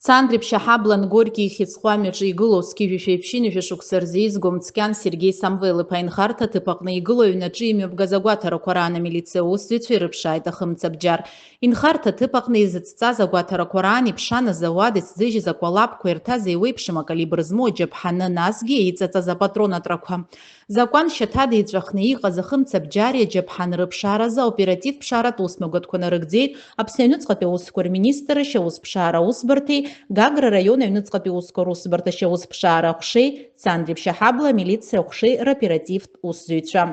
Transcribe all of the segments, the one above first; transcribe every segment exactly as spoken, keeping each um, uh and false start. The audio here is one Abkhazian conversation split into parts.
Цандрыԥшь аҳаблан Горки ихьыӡхәа амҩаҿы игылоу зқьи жәшәи ԥшьынҩажәи шықәса рзы изгом цқьан Сергеи Самвел-иԥа инхарҭа аҭыԥ аҟны игылоу аҩнаҿы имҩаԥгаз агәаҭарақәа раан амилициа аусзуҩцәа ирыԥшааит ахымцабџьар. Инхарҭа аҭыԥ аҟны изыцҵаз агәаҭарақәа раан иԥшаан азауад ицзыжьыз акәалаԥқәа ирҭаз еиуеиԥшым акалибр змоу аџьаԥҳаны, насгьы иҵаҵаз апатрон атрақәа. Закәан шьаҭада иҵәахны иҟаз ахымцабџьари аџьаԥҳани рыԥшааразы аоперативтә ԥшааратә усмҩаԥгатәқәа нарыгӡеит Аԥсны аҩныҵҟатәи аусқәа рминистрра ашьаусԥшаара аусбарҭеи Гагра араион аҩныҵҟатәи аусқәа русбарҭа ашьаусԥшаара аҟәшеи Цандрыԥшь аҳабла амилициа аҟәшеи роперативтә усзуҩцәа.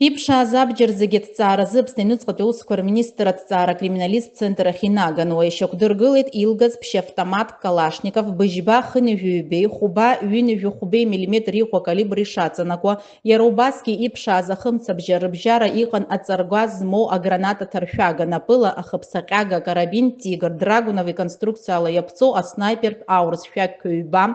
Иԥшааз абџьар зегьы аҭҵааразы Аԥсны аҩныҵҟатәи аусқәа рминистр аҭҵаара акриминалисттә центр ахь инаган. Уа ишьақәдыргылеит илгаз ԥшьавтоматк Калашников быжьба хынҩажәи ҩбеи, хәба ҩынҩажәи хәбеи миллиметр иҟоу акалибр ишаҵанакуа, иара убасгьы иԥшааз ахымцабжьа рыбжьара иҟан аҵаргәа змоу аграната ҭаршәага, напыла ахыԥсаҟьага, карабин Тигр, Драгунов иконструкциала иаԥҵоу аснаипертә аурыс шәақьқәа ҩба,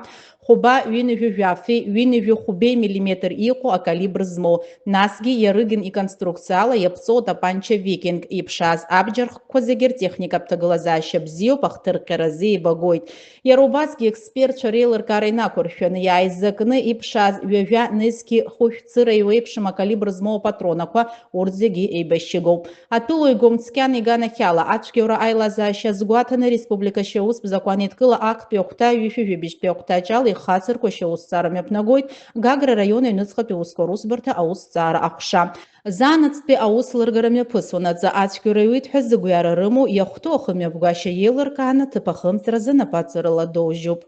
хәба ҩынҩажәи жәафи ҩынҩажәи хәбеи миллиметр иҟоу акалибр змоу, насгьы Иарыгин иконструкциала иаԥҵоу атапанча Викинг. Иԥшааз абџьар хкқәа зегьы ртехникатә ҭагылазаашьа бзиоуп, ахҭырҟьаразы еибагоит. Иара убасгьы експертцәа реилыркаара инақәыршәаны иааизакны иԥшааз ҩажәа нызқьи хәышә цыра еиуеиԥшым акалибр змоу апатронақәа, урҭ зегьы еибашьыгоуп. Атәылауаҩ Гомцкиан иганахьала, ацәгьоура аилазаашьа азгәаҭаны, ареспублика ашьаустә закәанеидкыла актәи ахәҭа ҩышәи жәибжьтәи ахәҭаҷ ала ихацырку ашьаусҭҵаара мҩаԥнагоит Гагра араион аҩныҵҟатәи аусқәа русбарҭа аусҭҵаара аҟәша. Заанаҵтәи аусеилыргара мҩаԥысуанаҵы ацәгьоура иуит ҳәа зыгәҩара рымоу иахәҭоу ахымҩаԥгашьа еилыркааны, ҭыԥ ахымҵразы напаҵарыла доужьуп.